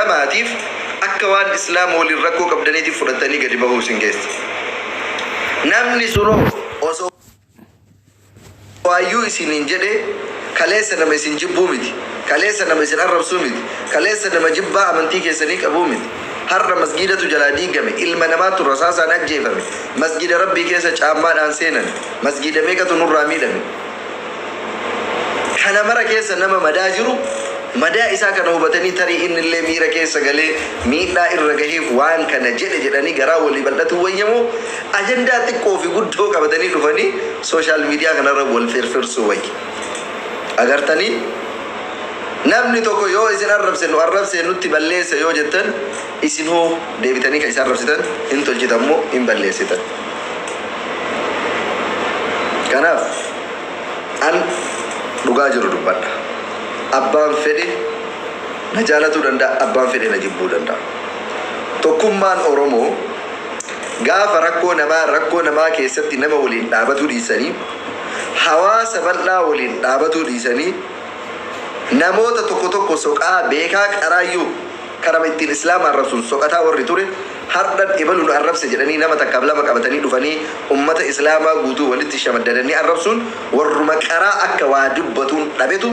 lamaatiif akka waan Islaama waliin rakkoo qabdaniitiif fudhatanii gadi bahuu isin geessa. Namni sunoo osoo waayyuu isiniin jedhe kaleessa nama isin jibbuu miti. Kaleessa nama isin arrabsuu miti. Kaleessa nama jibbaa amantii keessanii qabuu miti. Har'a masgiidatu jalaa diigame. Ilma namaatu rasaasaan ajjeefame. Masgiida Rabbii keessa caammaadhaan seenan. Masgiida meeqatu nurraa miidhame. Kana mara keessa nama madaa jiru madaa isaa kana hubatanii tarii innillee miira keessa galee miidhaa irra gaheef waan kana jedhe jedhanii garaa walii bal'atu wayyamoo ajandaa xiqqoo fi guddoo qabatanii dhufanii social media kanarra wal firfirsuu wayya. Agartanii namni tokko yoo isin arrabse nu arrabse nutti balleessa yoo jettan isin hoo deebitanii kan isa arrabsitan hin tolchitan moo hin balleessitan. Kanaaf an dhugaa jiru dubbadha. Abbaan fedhe na jaalatuu danda'a, abbaan fedhe na jibbuu danda'a. Tokkummaan Oromoo gaafa rakkoo namaa keessatti nama waliin dhaabatuu dhiisanii, hawaasa bal'aa waliin dhaabatuu dhiisanii, namoota tokko tokko soqaa beekaa qaraayyuu karama ittiin Islaama arrabsuun soqataa warri ture hardhan ebalu nu arrabse jedhanii nama takkaaf lama qabatanii dhufanii ummata Islaamaa guutuu walitti shamaddadanii arrabsuun warruma qaraa akka waa dubbatuun dhabetu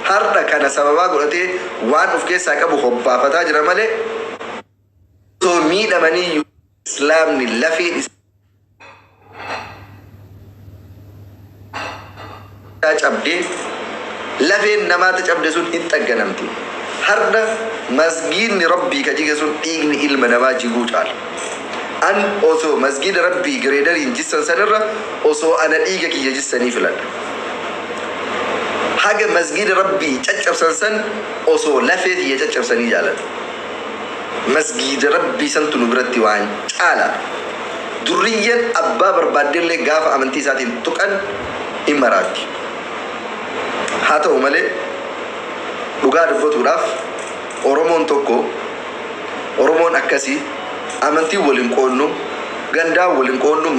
hardha kana sababaa godhatee waan of keessaa qabu hobbaafataa jira malee osoo miidhamanii Islaamni lafee isaa cabdee lafeen namaata cabde sun hin xagganamti. Har'a masgiidni Rabbii ka jige sun dhiigni ilma namaa jiguu caala. An osoo masgiida Rabbii gireedariin jissan sanirra osoo ana dhiiga kiyya jissanii filadha. Haga masgiida Rabbii caccabsan san osoo lafee kiyya caccabsanii jaaladha. Masgiida Rabbii santu nu biratti waan caala. Durriyyeen abbaa barbaaddellee gaafa amantii isaatiin tuqan hin maraatti. Haa ta'u malee dhugaa dubbatuudhaaf Oromoon tokko, Oromoon akkasii amantii waliin qoonnu, gandaa waliin qoonnu,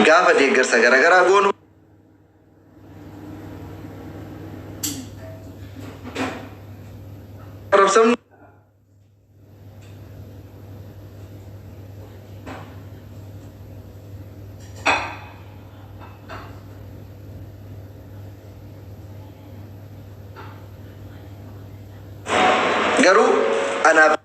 gaafa deeggarsa garaagaraa goonu arrabsamnu garuu anaaf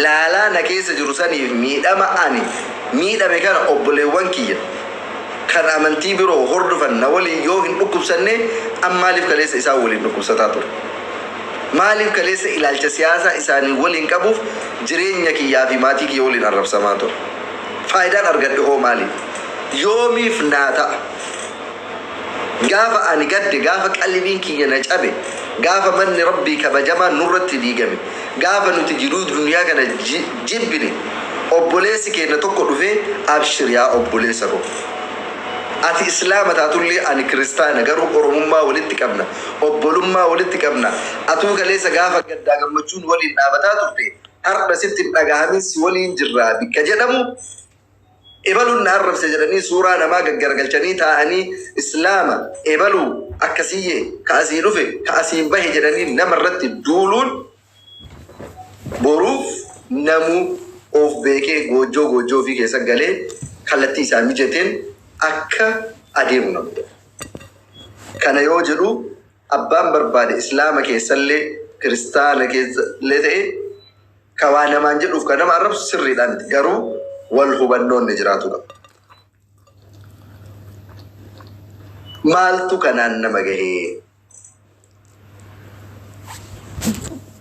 laalaa na keessa jiru saniif miidhama ani miidhame kana obboleewwan kiyya kan amantii biroo hordofan na waliin yoo hin dhukkubsanne an maaliif kaleessa isaan waliin dhukkubsataa ture? Maaliif kaleessa ilaalcha siyaasaa isaanii waliin qabuuf jireenya kiyyaa fi maatii kiyya waliin arrabsamaa ture? Faayidaan argadhe hoo maali? Yoomiif naa ta'a? Gaafa ani gadde, gaafa qalbiin kiyya na cabe, gaafa manni Rabbii kabajamaa nurratti diigame, gaafa nuti jiruu duniyaa kana jibbine, obboleessi keenya tokko dhufee abshir yaa obboleessa koo. Ati Islaama taatullee ani Kiristaana garuu Oromummaa walitti qabna, obbolummaa walitti qabna. Atuu kaleessa gaafa gaddaa gammachuun waliin dhaabataa turte, har'a sitti hin dhagahamin si waliin jirraa bikka jedhamu ebaluun na arrabse jedhanii suuraa namaa gaggaragalchanii taa'anii Islaama ebaluu akkasiyyee ka asii dhufe ka asiin bahe jedhanii namarratti duuluun boruuf namuu of beekee goojjoo goojjoo ofii keessa galee kallattii isaa mijateen akka adeemu nama godha. Kana yoo jedhu abbaan barbaade Islaama keessallee Kiristaana keessallee ta'e ka waa namaan jedhuuf ka nama arrabsu sirriidhaan miti. Garuu wal hubannoon ni jiraatu qaba. Maaltu kanaan nama gahee?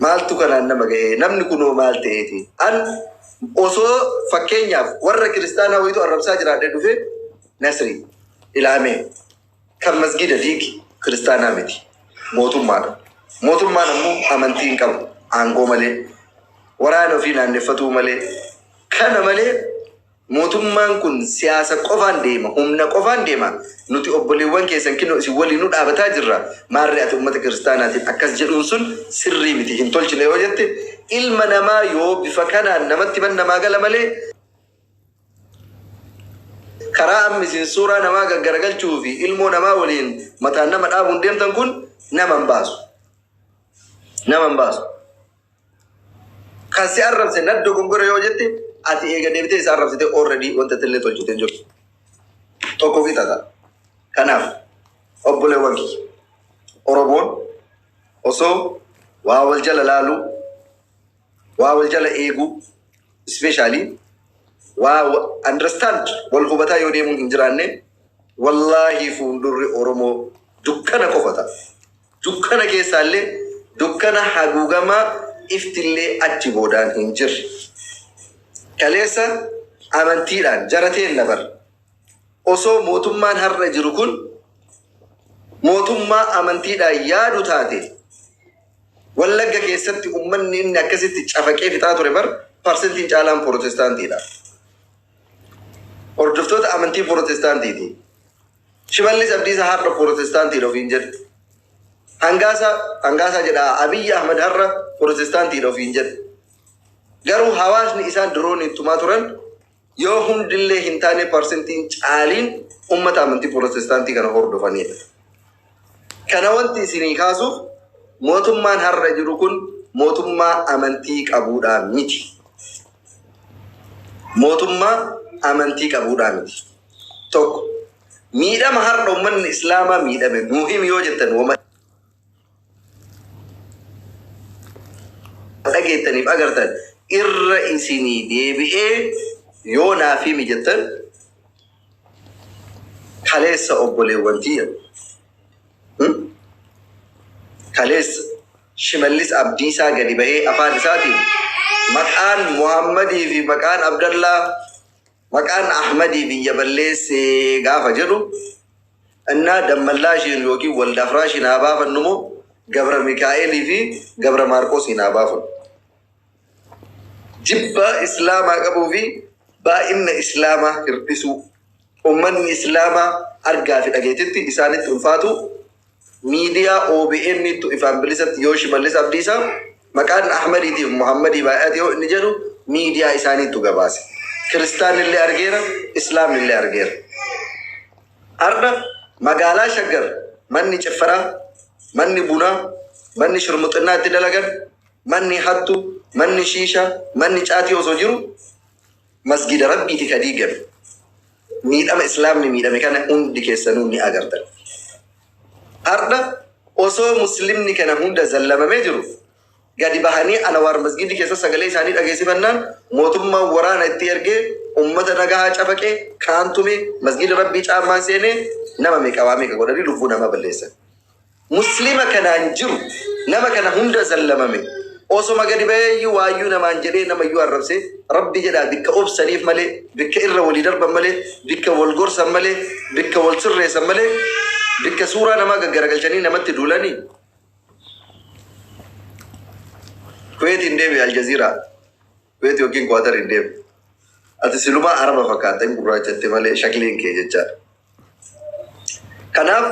Maaltu kanaan nama gahee? Namni kunoo maal ta'eeti? An Osoo fakkeenyaaf warra kiristaanaa wayitu arrabsaa jiraadhe dhufe Nasri ilaamee kan masgida diigi kiristaanaa miti, mootummaadha. Mootummaan ammoo amantii hin qabu, aangoo malee, waraana ofii naanneeffatuu malee. Kana malee mootummaan kun siyaasa qofaan deema, humna qofaan deema. Nuti obboleewwan keessan kinnoo isin waliin nu dhaabataa jirra. Maarree ati uummata kiristaanaatiin akkas jedhuun sun sirrii miti, hin tolchine yoo jette, ilma namaa yoo bifa kanaan namatti man namaa gala malee, karaa amma isin suuraa namaa gaggaragalchuu fi ilmoo namaa waliin mataan nama dhaabuun deemtan kun nama hin baasu. Nama hin baasu. Kan si arrabse naddo gongora yoo jette, ati eega deebitee isa arrabsite, already wanta illee tolchite hin jirtu. Tokko fi tata. Kanaaf obboleewwan kiyya, Oromoon osoo waa wal jala laaluu, waa wal jala eeguu, especially waa understand wal hubataa yoo deemuun hin jiraanne, wallaahi fuuldurri Oromoo dukkana qofa ta'a. Dukkana keessaallee dukkana haguugamaa iftillee achi boodaan hin jirre. Kaleessa amantiidhaan jarateen nabar. Osoo mootummaan har'a jiru kun mootummaa amantiidhaan yaadu taate, Wallagga keessatti uummanni inni akkasitti cafaqee fixaa ture bar parsentiin caalaan Pirootestaantiidha. Hordoftoota amantii Pirootestaantiiti. Shimallis Abdiisaa har'a Pirootestaantiidha ofiin jedhu. Hangaasaa, Hangaasaa jedha, Abiyyi Ahmad har'a Pirootestaantiidha ofiin jedhu. Garuu hawaasni isaan dirooniin tumaa turan yoo hundillee hin taane parsentiin caaliin uummata amantii Pirootestaantii kana hordofanidha. Kana wanti isinii kaasuuf, mootummaan har'a jiru kun mootummaa amantii qabuudhaa miti. Mootummaa amantii qabuudhaa miti. Tokko, miidhama har'a uummanni Islaamaa miidhame nuu himi yoo jettan, wama dhageettaniif agartan irra isinii deebi'ee yoo naaf himi jettan, kaleessa obboleewwan tiyya, Kaleessa Shimallis Abdiisaa gadi bahee afaan isaatiin maqaan Muhammadii fi maqaan Abdallaa, maqaan Ahmadii biyya balleessee gaafa jedhu, innaa Dammallaashiin yookiin Waldafraashiin haa baafannu moo Gabra Mikaa'elii fi Gabra Maarqoosiin haa baafannu? Jibba Islaamaa qabuu fi baay'ina Islaamaa hir'isuu, uummanni Islaamaa argaa fi dhageetitti isaanitti ulfaatu, miidiyaa OBN tu ifaan bilisatti yoo Shimallis Abdiisaa maqaan Ahmadiitiif Muhammadii baay'ate yoo inni jedhu miidiyaa isaaniittu gabaase. Kiristaanillee argeera, Islaamnillee argeera. Har'a magaalaa Shaggar manni ciffaraa, manni bunaa, manni shurmuxinnaa itti dalagan, manni hattu, manni shiishaa, manni caatii osoo jiru masgida Rabbiiti ka diigame. Miidhama Islaamni miidhame kana hundi keessanuu ni agartan. Har'a osoo Muslimni kana hunda zallamamee jiru gadi bahanii Anawaar masgiddi keessa sagalee isaanii dhageessifannaan, mootummaan waraana itti ergee ummata nagahaa cafaqee, kaan tume, masgida Rabbii caammaan seenee nama meeqa waa meeqa godhanii lubbuu namaa balleessan. Muslima kanaan jiru, nama kana hunda zallamame, osoma gadi baheeyyuu waayyuu namaan jedhee namayyuu arrabsee, Rabbi jedhaa, bikka obsaniif malee, bikka irra walii darban malee, bikka wal gorsan malee, bikka wal sirreessan malee, bikka suuraa namaa gaggaragalchanii namatti duulanii. Kuweet hin deebi, Aljaziiraa. Kuweet yookiin Kwaatar hin deemu. Ati silumaa Araba fakkaatta, hin gurraachatte malee shakliin kee jechaadha. Kanaaf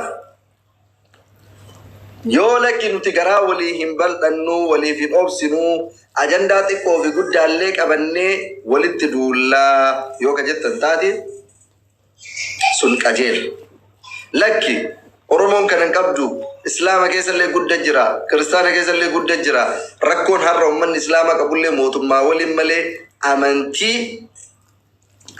yoo lakki nuti garaa walii hin bal'annuu, waliif hin obsinuu, ajandaa xiqqoo fi guddaallee qabannee walitti duullaa yoo ka jettan taate, sun qajeela. Lakki Oromoon kan hin qabdu, Islaama keessallee gudda jira, Kiristaana keessallee gudda jira. Rakkoon har'a uummanni Islaamaa qabullee mootummaa waliin malee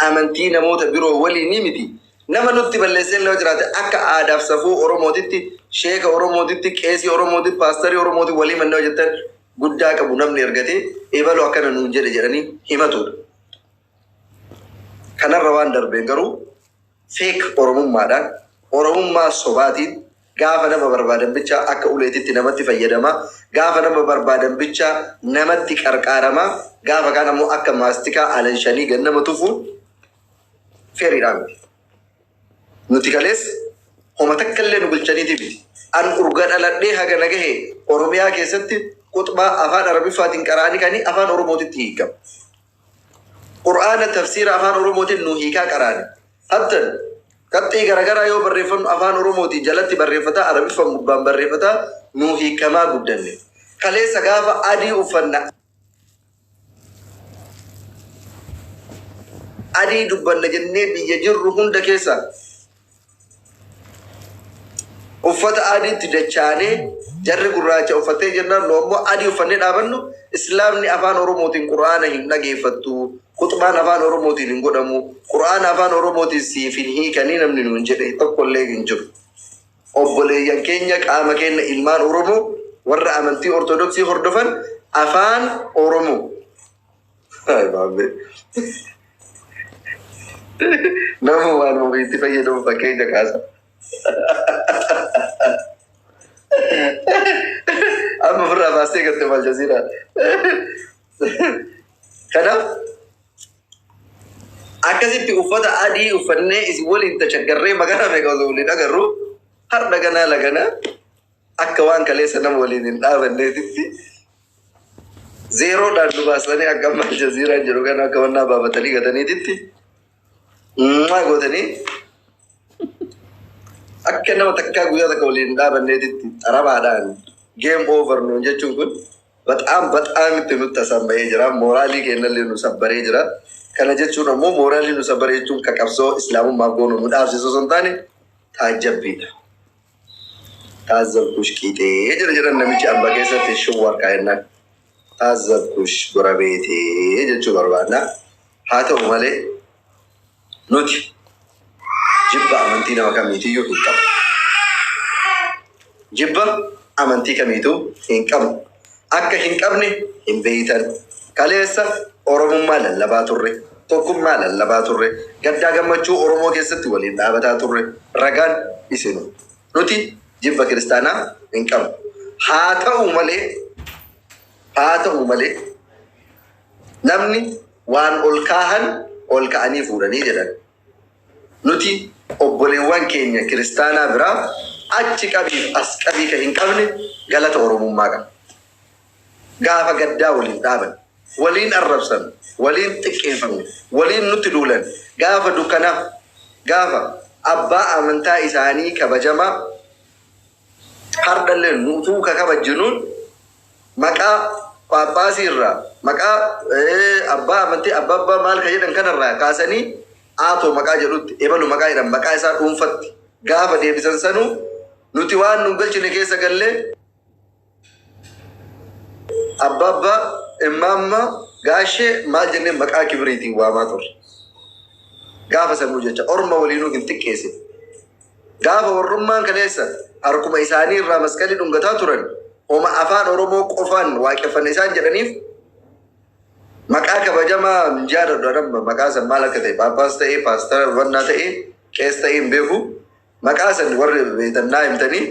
amantii namoota biroo waliin ni miti. Nama nutti balleessee illee yoo jiraate, akka aadaaf safuu Oromootitti, sheeka Oromootitti, qeesii Oromootitti, paastarii Oromootitti walii mannee hojjetan guddaa qabu namni ergatee ebaloo akkana nuun jedhe jedhanii himatudha. Kanarra waan darbeen garuu fake Oromummaadhaan, Oromummaa sobaatiin gaafa nama barbaadan bicha akka uleetitti namatti fayyadama. Gaafa nama barbaadan bicha namatti qarqaaramaa, gaafa kaan ammoo akka maastikaa alanshanii gannama tufuun feeriidhaan miti. Nuti kalees homa takka illee nu bulchaniiti miti. An urga dhaladhee haga nagahe Oromiyaa keessatti quxbaa afaan Arabiffaatiin qara'anii kanii afaan Oromootitti hiikama. Qur'aana tafsiira afaan Oromootiin nu hiikaa qaraani. Hattan qabxii garaagaraa yoo barreeffannu afaan Oromootiin jalatti barreeffataa, Arabiffaan gubbaan barreeffataa nu hiikamaa guddanne. Kaleessa gaafa adii uffanna adii dubbanna jennee biyya jirru hunda keessa uffata adiitti dachaanee jarri gurraacha uffattee jennaan nu ammoo adii uffannee dhaabannu. Islaamni afaan Oromootiin Qur'aana hin dhageeffattu, quxbaan afaan Oromootiin hin godhamu, Qur'aana afaan Oromootiin siif hin hiikanii namni nuun jedhe tokkollee hin jiru. Obboleeyyan keenya, qaama keenya, ilmaan Oromoo warra amantii Ortodoksii hordofan afaan Oromoo. Ay, baabee. Nama waan ofiitti fayyadamu fakkeenya kaasa. Amma ofirraa baastee gatte Al Jazeera. Kanaaf akkasitti uffata adii uffannee isin waliin tashaggarree magaalaa meeqa osoo waliin agarru, har'a ganaa laganaa akka waan kaleessa nama waliin hin dhaabanneetitti zeeroodhaan nu baasanii, akka amma Al Jazeeraan jedhu kana akka wannaa baafatanii gataniititti maa gootanii akka nama takkaa guyyaa takka waliin hin dhaabanneetitti xarabaadhaan game over nuun jechuun kun በጣም በጣም itti nutti tasamma'ee jira. Mooraalii keenyallee nu sabbaree jira. Kana jechuun ammoo mooraalii nu sabbaree jechuun ka qabsoo islaamummaaf goonu nu dhaabsisu osoo hin taane taajjabbiidha. Taazzabkush qiixee jira jedhan namichi amba keessatti shawwar kaa'ennaan. Taazzabkush gorabeetee jechuu barbaadna. Haa ta'u malee nuti jibba amantii nama kamiitiyyuu hin qabnu. Jibba amantii kamiituu hin qabnu. Akka hin qabne hin beeytan. Kaleessa Oromummaa lallabaa turre. Tokkummaa lallabaa turre. Gaddaa gammachuu Oromoo keessatti waliin dhaabataa turre. Ragaan isinu. Nuti jibba kiristaanaa hin qabnu. Haa ta'u malee namni waan ol kaahan ol ka'anii fuudhanii jedhan. Nuti obboleewwan keenya kiristaanaa biraa achi qabiif as qabii kan hin qabne galata Oromummaa qaba. Gaafa gaddaa waliin dhaaban, waliin arrabsan, waliin xiqqeeffamne, waliin nutti duulan, gaafa dukkanaa, gaafa abbaa amantaa isaanii kabajamaa hardhallee nutuu ka kabajjinuun maqaa Phaaphaasii irraa, maqaa abbaa amantii abbaa abbaa maal ka jedhan kanarraa kaasanii aatoo maqaa jedhutti ebalu maqaa jedhan maqaa isaa dhuunfatti gaafa deebisan sanuu nuti waan nu galchine keessa gallee abbaa abbaa immaamma gaashee maal jennee maqaa kibiriitiin waamaa turre. Gaafa sanuu jecha orma waliinuu hin xiqqeessine. Gaafa warrummaan kaleessa harkuma isaanii irraa masqalii dhungataa turan homa afaan Oromoo qofaan waaqeffanne isaan jedhaniif maqaa kabajamaa hin jaaladhu amma maqaa san maal akka ta'e, Phaaphaas ta'ee, paastara wannaa ta'ee, qees ta'ee hin beeku. Maqaa san warri beektannaa himtanii,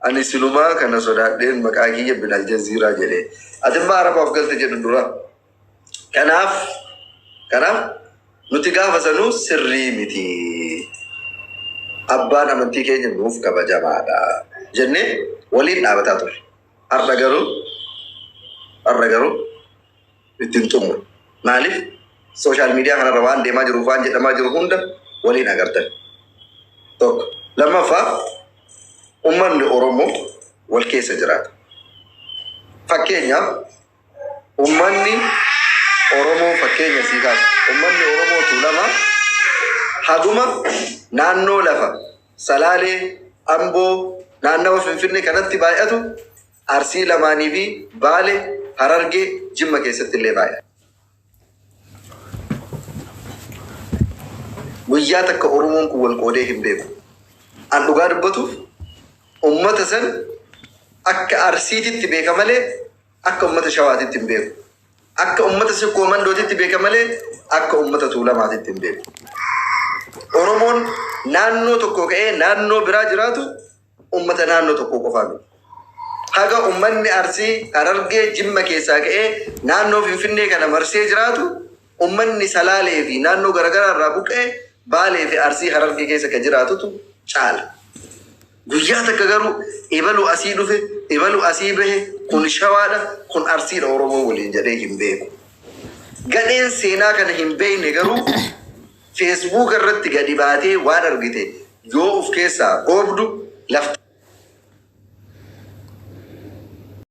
ani silumaa kana sodaadheen maqaa kiyya bin Aljaziiraa jedhee. Ati immoo Arabaaf galte jedhu dura. Kanaaf nuti gaafa sanuu sirrii miti. Abbaan amantii keenya nuuf kabajamaadha jennee waliin dhaabataa turre. Har'a garuu ittiin xumuru. Maaliif? Social media kanarra waan deemaa jiru, waan jedhamaa jiru hunda waliin agartan. Tokko. Lammaffaa, uummanni Oromoo wal keessa jiraata. Fakkeenyaaf uummanni Oromoo, fakkeenya sii kaasa. Uummanni Oromoo Tuulamaa haguma naannoo lafa Salaalee, Amboo, naannawa Finfinnee kanatti baay'atu Arsii lamaanii fi Baale, Harargee, Jimma keessatti illee baay'ata. Guyyaa takka Oromoon kun wal qoodee hin beeku. An dhugaa dubbatuuf uummata san akka Arsiititti beeka malee akka uummata Shawaatitti hin beeku. Akka uummata Sikkoo Mandootitti beeka malee akka uummata Tuulamaatitti hin beeku. Oromoon naannoo tokko ka'ee naannoo biraa jiraatu uummata naannoo tokko qofaa miti. Haga ummanni Arsii, Harargee, Jimma keessaa ka'ee naannoo Finfinnee kana marsee jiraatu, ummanni Salaalee fi naannoo garaagaraa irraa buqqa'e Baalee fi Arsii, Harargee keessa kan jiraatutu caala. Guyyaa takka garuu ebalu asii dhufe, ebalu asii bahe, kun Shawaadha, kun Arsiidha Oromoo waliin jedhee hin beeku. Gadheen seenaa kana hin beekne garuu Facebook irratti gadi baatee waan argite yoo of keessaa dhoobdu lafti